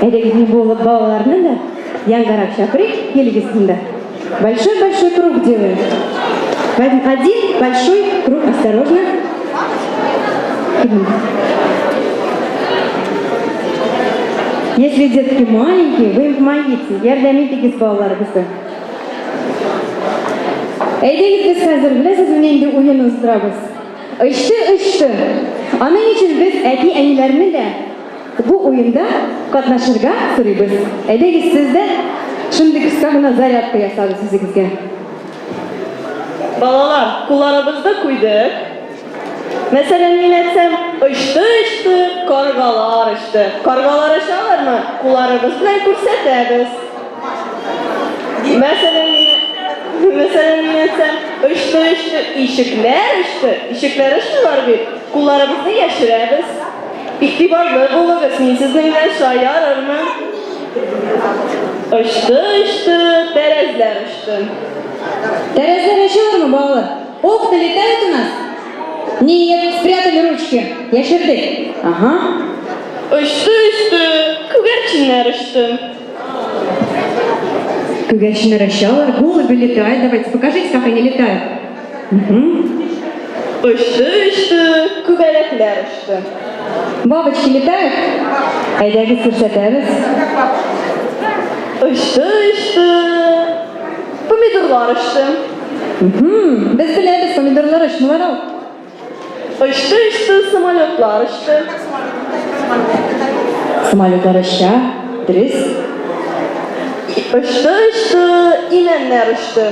Әйдәгез, мин бу балаларны да янгарак чакырыйк, килегез монда. Большой-большой круг делаем. Один большой круг, осторожно. Если детки маленькие, вы им помогите. Ярдәм итегез балаларыбызга. Әйдәгез без хәзер, беләсезме, нинди уен уздырабыз? Очты, очты. Аның өчен без әти-әниләрне дә бу уенда катнашырга сорыйбыз. Әйдәгез, сез дә шундый кыска гына зарядка ясагыз үзегезгә. Балалар, кулларыбызны куйдык. Мәсәлән, мин әйтсәм, очты, очты, каргалар очты. Каргалар очалармы? Кулларыбыз белән күрсәтәбез. Мәсәлән, мин, мәсәлән, мин әйтсәм, очты, очты, ишекләр очты. Ишекләр очтылар бит. Кулларыбызны яшерәбез. Игътибарлы булыгыз, мин сезнең белән шаярырмын. Очты, очты, тәрәзләр очты. Тәрәзләр очалармы, балалар? Окна летают у нас? Нет, спрятали ручки. Яшердек. Ага. Очты, очты, күгәрченнәр очты. Күгәрченнәр очалар, голуби летают. Давайте, покажите, как они летают. Угу. Очты, очты, күбәләкләр очты. Бабочки летают? Әйдәгез күрсәтәбез. Очты, очты, помидорлар очты. Без беләбез, помидорлар очмыйлар ул. Очты, очты, самолетлар очты. Самолетлар оча, дөрес. Очты, очты, имәннәр очты.